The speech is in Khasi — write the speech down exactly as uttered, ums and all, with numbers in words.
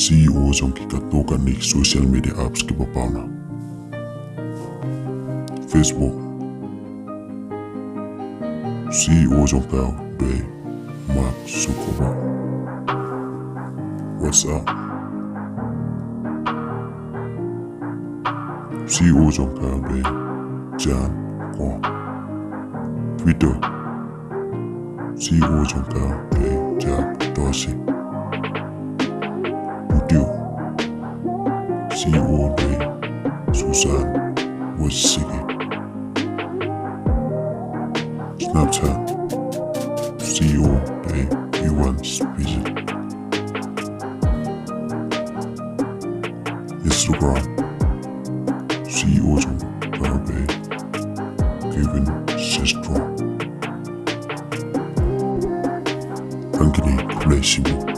C E O jong ki katto katne social media apps kiba pawnam. Facebook, C E O jong ka u dei Mark Zuckerberg. WhatsApp, C E O jong ka u dei Jan Koum. Twitter, C E O jong ka u dei Jack Dorsey. YouTube, C E O u dei Susan Wojcicki. Snapchat, C E O u dei Ivan Spisak. Instagram, C E O jong ka u dei Kevin Systrom. Tang kine, khublei shibun.